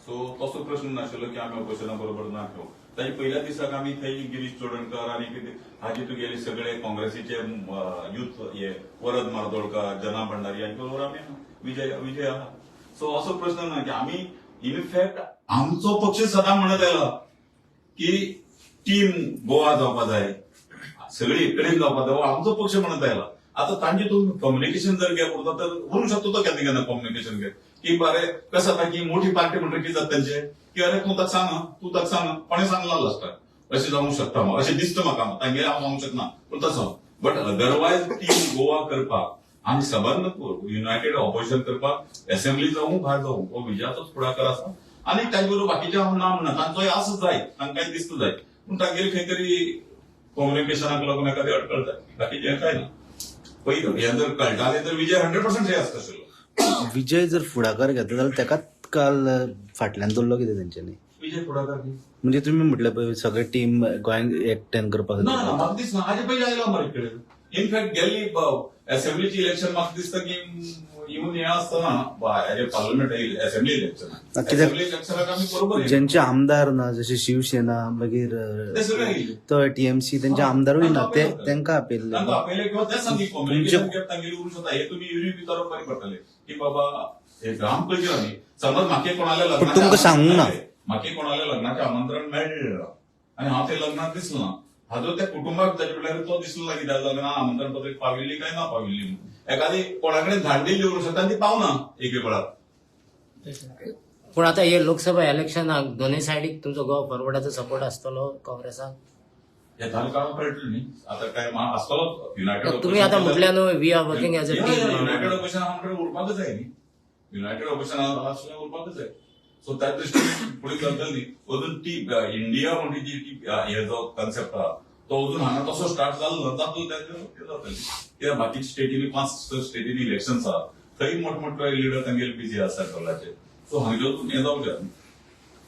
So तसो प्रश्न नाशिल्लो की आमी ऑपोजिशना बरोबर ना किंवा ताजे पयल्या दिसाक आमी थंय गिरीश चोडणकर आनी कितें हाजे तुगेले सगळे काँग्रेसीचे युथ हे वरद मार्दोळकर, जना भंडारी हांचे बरोबर आमी आहा. विजय विजय आहा. सो असो प्रश्न ना की आमी, इनफॅक्ट आमचो पक्ष सदां म्हणत आयला की टीम गोवा जावपा जाय, सगळी एककडेन जावपा जाय, हो आमचो पक्ष म्हणत आयला. आता तांचे तूं कम्युनिकेशन जर गॅप उरता तर उरूंक शकता तो केन्ना केन्ना कम्युनिकेशन गॅप की बरे कसं जाता की मोठी पार्टी म्हणटकीर कितें जाता तांचे की अरे तूं ताका सांग आं, तूं ताका सांग आं, कोणें सांगला लास्टाक अशें जावंक शकता अशें दिसता म्हाका. तांगेलें हांव सांगूंक शकना पूण तसो, बट अदरवायज टीम गोवा करपाक आनी सबंद युनायटेड ऑपोजिशन करपाक असेंब्ली जावं भायर जावं हो विजयाचोच फुडाकार आसा. आनी ताजे बरोबर बाकीचे हांव ना म्हणना, तांचोय आसा जाय, तांकांय दिसता जाय, पूण तांगेली खंय तरी कम्युनिकेशनाक लागून एखादी अडकळ जाय, बाकीचें कांय ना. पयलीं हें जर कळटालें तर विजय 100% हे आसता आशिल्लो. विजय जर फुडाकार घेता जाल्यार तेकाच काल फाटल्यान दवरलो कितें तेंच्यांनी? विजय फुडाकार न्ही. म्हणजे तुम्ही म्हटलं पळय सगळे टीम गोंयांत एकठांय करपाक. ना ना, म्हाका दिसना. हाजे पयलीं आयलो मरे कडेन. इनफॅक्ट गेल्ली असेंब्लीची इलेक्शन म्हाका दिसता की येवन हें आसतना हाजे पार्लमेंट असेंब्ली इलेक्शन कित्याक- असेंब्ली इलेक्शनाक आमी बरोबर येयले. ज्यांचे आमदार ना, जशे शिवसेना मागीर ते सगळे येयले. तो टीएमसी, त्यांचे आमदारूय ना, ते तांकां आपयल्ले. तांकां आपयले किंवा ते सांगी कम्युनिकेशन गॅप तांगेली उरूंक शकता. हे तुमी युरी विचारप बरें पडटलें की बाबा हे काम करचें न्ही. समज म्हाका कोणाल्या पूण तुमकां सांगूंक ना. म्हाका कोणाल्या लग्नाचें आमंत्रण मेळ्ळें आनी हांव ते लग्नाक दिसलो ना, हाजो त्या कुटुंबाक ताजे म्हळ्यार तो दिसलो ना कित्याक लग्ना आमंत्रण पत्रिका पाविल्ली काय ना पाविल्ली म्हणून. एखादी कोणा कडेन धाडलेली उरूंक शकता आनी ती पावना एक वेळार. पूण आतां हे लोकसभा इलेक्शनाक दोनूय सायडीक तुमचो गोवा फॉरवर्डाचो सपोर्ट आसतलो काँग्रेसाक? हे जालें कारण कळटलें न्ही आतां काय आसतलो युनायटेड. तुमी आतां म्हटल्या न्हू we are working as a united team. Opposition आमकडे उरपाकच जाय न्ही. युनायटेड ऑपोजिशन आसलें उरपाकच जाय. सो त्या दृश्टीन फुडें चलतली न्ही. अजून ती इंडिया म्हणजे जी ती हे जो कन्सेप्ट आहा तो अजून हांगा तसो स्टार्ट जालो ना, जातलो तेन्ना जातली. कित्याक बाकीच्या स्टेटींनी 5 स्टेटींनी इलेक्शन्स आहा, थंय मोठमोठे लिडर तांगेले बिजी आसा ढोलाचे. सो हांगा हें जावंक जाय.